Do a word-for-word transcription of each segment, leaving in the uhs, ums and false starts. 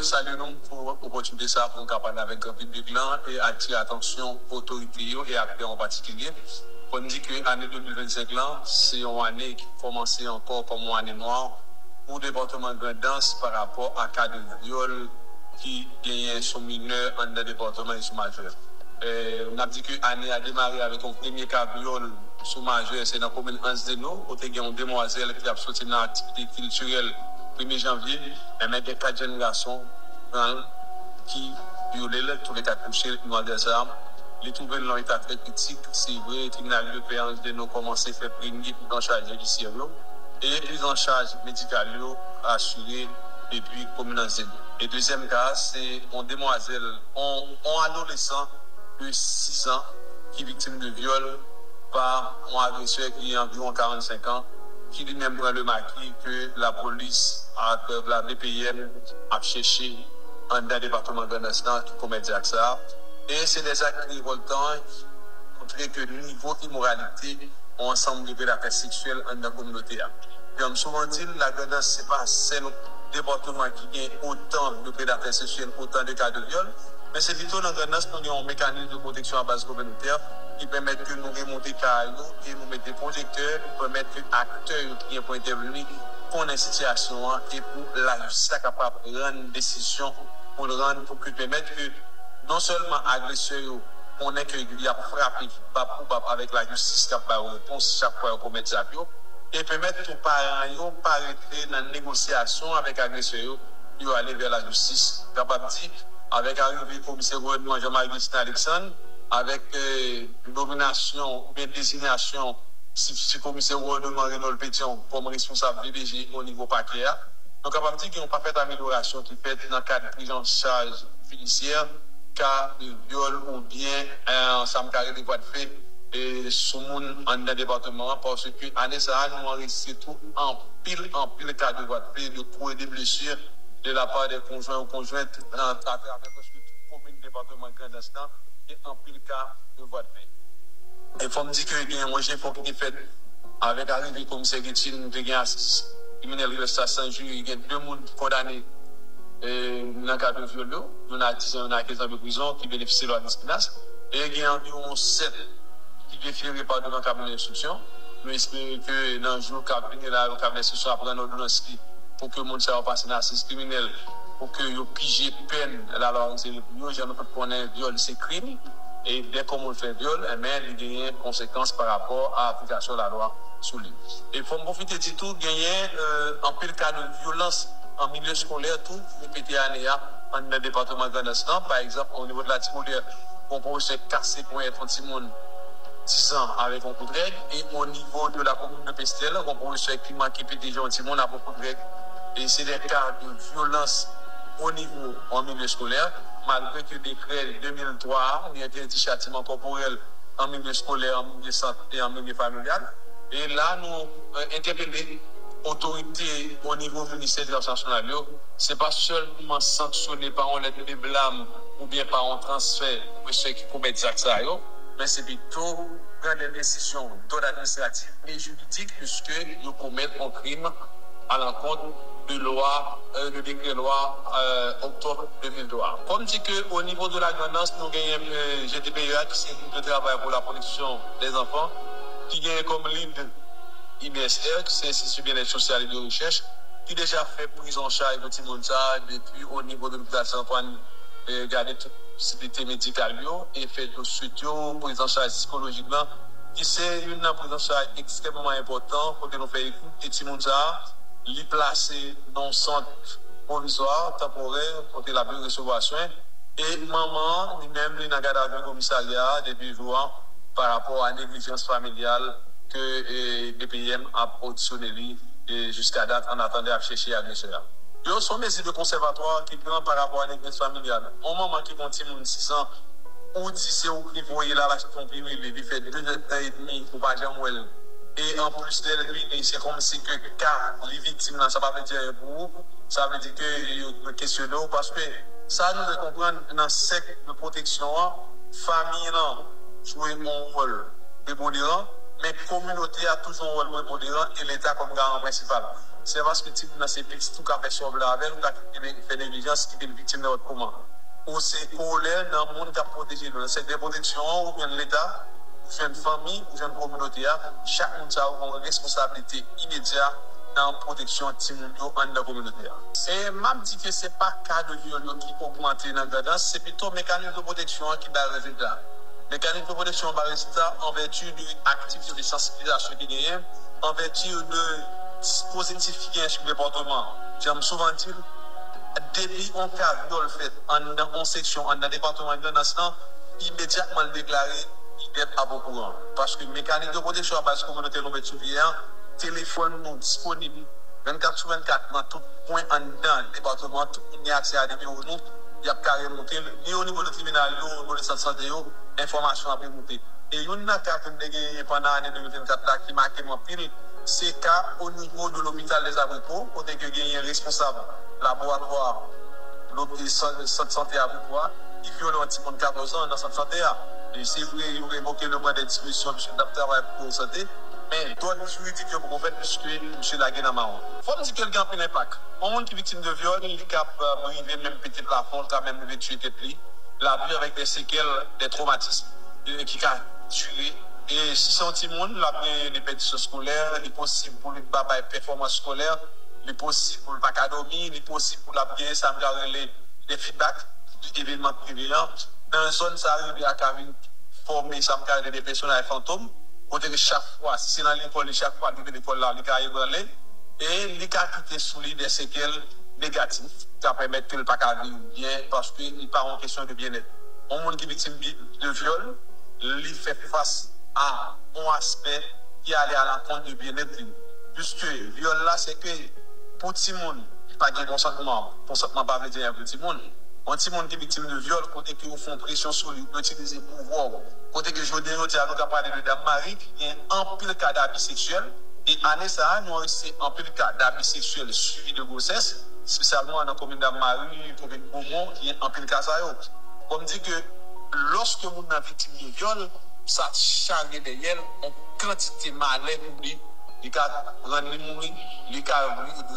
Salye nou pou opòtinite sa a pou n ka pale avèk gran piblik lan e atire atansyon otorite yo e aktè an patikilye. Fò n di ke ane de mil vennsenk lan, se yon ane ki kòmanse ankò kòm yon ane nwa pou depatman Grandans pa rapò a ka de vyòl ki genyen sou minè anndan depatman e sou majè. Eh, n ap di ke ane a demare avèk yon premye ka vyòl sou majè, se nan komin Anse des Naux, kote gen yon demwazèl ki ap soti nan aktivite kiltirèl premye janvye, enben gen kat jèn gason pran l, ki vyole l, tou le kat kouche l, demwazèl sa a. Li twouve l nan yon eta trè kritik, se vre, tribinal de pè Anse des Naux kòmanse fè premye priz an chaj jidisyè yo, e priz an chaj medikal yo asire depi komin Anse des Naux. E dezyèm ka a, se yon demwazèl, yon, yon adolesan de sis an ki viktim de vyòl pa yon agresè ki gen anviwon karannsenk an, ki li menm pran le maki ke lapolis ak la B P M ap chèche anndan depatman Grandans lan ki komèt zak sa a. E se de zak revòltan ki montre ke nivo imoralite yon ansanm de predatè seksyèl anndan kominote a. Jan m souvan di l, Lagrandans se pa sèl depatman ki gen otan de predatè seksyèl, otan de ka de vyòl, men se pito nan Grandans nou gen yon mekanis de pwoteksyon a baz kominotè ki pèmèt ke nou remonte ka yo e nou mete pwojektè pou pèmèt ke aktè yo ki gen pou entèveni konnen sitiyasyon an e pou lajistis la kapab rann desizyon pou l rann pou ke pèmèt ke non sèlman agresè yo konnen ke y ap frape bab pou bab avèk lajistis k ap ba yo repons chak fwa yo komèt zak yo, e pèmèt tou paran yo pa rete nan negosyasyon avèk agresè yo, yo ale vè lajistis. Kapab di, avèk arive komisè gouvènman Jean Marie Christine Alexandre, avèk eh, nominasyon oubyen dezinyasyon sibtiti komisè gouvènman Renold Pétion kòm responsab V B G o nivo pakè a, nou kapab di gen yon pakèt amelyorasyon ki fèt nan kad priz an chaj jidisyè ka de vyòl oubyen eh, sa m ka rele vwa de fè eh, sou moun anndan depatman an, paske ane sa a, nou anrejistre tou anpil, anpil ka de vwa de fè, de kou e de blesi de la pa de konjwen ou konjwent atravè prèske tout komin depatman Grandans lan, gen anpil ka de vwa de fè. E fò m di ke gen yon jefò ki te fèt avèk arive komisè Guetchil, nou te gen asiz kriminèl Rives Stas Sanjuri, gen de moun ki kondane eh, nan ka de vyòl yo, youn a diz an, youn a kenz an de prizon, ki benefisye lwa disiplinas, e gen anviwon sèt ki defere pa devan kabinè enstriksyon. Nou espere ke nan jou k ap vini la yo, kabinè enstriksyon ap rann òdonans li pou ke moun sa yo pase nan asiz kriminèl, pou ke yo pije pèn lalwa rezève pou yo, jan nou tout konnen vyòl se krim, e dè ke moun fè vyòl, enben li genyen konsekans pa rapò a aplikasyon lalwa sou li. E fò m pwofite di tou, genyen eh, anpil ka de vyolans an milye eskolè tou, repete ane a, anndan depatman Grandans lan. Pa egzanp, o nivo de Latibolyè, yon pwofesè kase ponyèt yon timoun dis an avèk yon kout règ, e o nivo de la komin de Pestèl, yon pwofesè ki manke pete je yon timoun avèk yon kout règ. E se de ka de vyolans o nivo an milye eskolè, malgre ke dekrè de mil twa a, li entèdi chatiman kòporèl an milye eskolè, an milye sant e an milye familyal. E la, nou eh, entèpele otorite o nivo ministè edikasyon nasyonal yo, se pa sèlman sanksyone pa yon lèt de blam oubyen pa yon transfè mesye ki komèt zak sa yo, men se pito pran de desizyon dòd administratif e jiridik, piske yo komèt yon krim alankont de lwa, eh, de dekrè lwa eh, oktòb de mil twa. Fò m di ke o nivo de Lagrandans, nou genyen eh, G T P E A, ki se yon gwoup de travay pou la pwoteksyon dè zanfan, ki genyen kòm lid I B S R, ki se Enstiti Byennèt Sosyal e de Rechèch, ki deja fè priz an chaj pou timoun sa a depi o nivo de lopital Sen Antwàn, eh, gade tout fasilite medikal yo e fè tout swit yo, priz an chaj sikolojik lan, ki se youn nan priz an chaj ekstrèmman enpòtan, kote nou fè ekoute timoun sa a, li plase nan yon sant pwovizwa, tanporè, kote l ap resevwa swen. E manman an, li menm, li nan gadavi komisarya a depi jou an, pa rapò a neglijans familyal ke eh, B P M ap odisyone li eh, jiska dat, an atandan y ap chèche agresè a. Yo, se yon mezi de konsèvatwa ki pran pa rapò a neglijans familyal. Yon manman ki gen yon timoun sis an, ou di se ou ki voye l al achte yon pirili, li fè de zèdtan edmi, ou pa janm wè l. E anplis, lè l vini, se kòmsi ke ka li viktim nan, sa pa vle di anyen pou ou. Sa vle di ke yo, yo kesyone w, paske sa nou dwe konprann nan sèk de pwoteksyon an, fanmi lan jwe yon wòl preponderan, men kominote a toujou yon wòl preponderan e Leta kòm garan prensipal. Se pa paske timoun nan se pitit ou ka fè sa w vle avè l, ou ka kite l fè neglijans, kite l viktim nenpòt kòman. Ou se kowonèl nan moun k ap pwoteje nou. Nan sèktè pwoteksyon an, ou jwenn Leta, ou jwenn fanmi, ou jwenn kominote a. Chak moun sa yo gen yon responsablite imedya nan pwoteksyon timoun yo anndan kominote a. E m ap di ke se pa ka de vyòl yo ki ogmante nan Grandans, se pito mekanis de pwoteksyon an ki bay rezilta. Mekanis de pwoteksyon an bay rezilta an vèti de aktivite de sansibilizasyon ki genyen, an vèti de dispozitif ki genyen sou depatman. Jan m souvan di l, depi yon ka vyòl fèt anndan yon seksyon anndan depatman Grandans lan, imedyatman l deklare, IDEP ap okouran. Paske mekanik de pwoteksyon a baz kominote Lonbèt Souvriye an, telefòn nou disponib vennkat sou vennkat nan tout pwen anndan depatman an, tout moun gen aksè a nimewo nou, y ap ka remonte l, ni o nivo de tribinal yo, o nivo de sant sante yo, enfòmasyon ap remonte. E youn nan ka ke m te genyen pandan ane de mil vennkat la ki make m anpil, se ka o nivo de lopital Lèzabriko, kote ke genyen responsab laboratwa lopi-, sant, sant sante Abriko a, ki vyole yon timoun katòz an nan sant sante a. E se vre, yo revoke le mandat de dispozisyon, misye t ap travay pou sante, men dòd jiridik yo poko fèt, piske misye lage nan mawon. Fò m di ke l gen anpil enpak. Yon moun ki viktim de vyòl, li kab, euh, rive menm pete plafon, l ka menm rive tiye tèt li. L ap viv avèk de sekèl, de twomatism, euh, ki ka dire. E si se yon timoun, l ap gen de pèdisyon eskolè, li posib pou li pa bay pèfòmans eskolè, li posib pou l pa ka dòmi, li posib pou l ap gen sa m ka rele de feedback de evenman ki rive an. Nan zòn sa, rive a ka vin fòme sa m ka rele de pèsonaj fantom, kote ke chak fwa, si se nan lekòl, li chak fwa li rive lekòl la, li ka ebranle, e li ka kite sou li de sekèl negatif, ki ka pèmèt ke l pa ka viv byen, paske li pa yon kesyon de byennèt. Yon moun ki viktim de vyòl, li fè fas a yon aspè ki ale alankont de byennèt li. Piske vyòl la, se ke pou timoun ki pa gen konsantman, konsantman pa vle di anyen pou timoun. Yon timoun ki viktim de vyòl, kote ke ou fè yon presyon sou li, ou itilize pouvwa w, kote ke jodi a, jodi a, nou ka pale de Dam Mari, ki gen anpil ka dabi seksyèl, e ane sa a, nou anrejistre anpil ka dabi seksyèl suivi de gwosès, espesyalman nan komin Dam Mari, komin Bomon, gen anpil ka sa yo. Bon, m di ke lòske moun nan viktim de vyòl, sa charye dèyè l yon kantite malè pou li. Li ka rann li mouri, li ka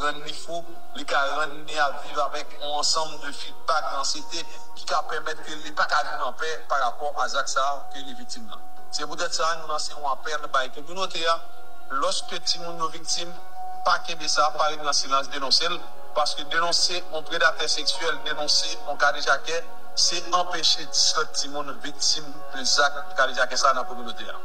rann li fou, li ka rann li ap viv avèk yon ansanm de feedback, ansyete, ki ka pèmèt ke li pa ka viv anpè pa rapò a zak sa a ke li viktim nan. Se poutèt sa, nou lanse yon apèl bay kominote a. Lòske timoun yo viktim, pa kenbe sa, pa ret nan silans, denonse l. Paske denonse yon predatè seksyèl, denonse yon kadejakè, se anpeche dis lòt timoun viktim de zak kadejakè sa nan kominote a.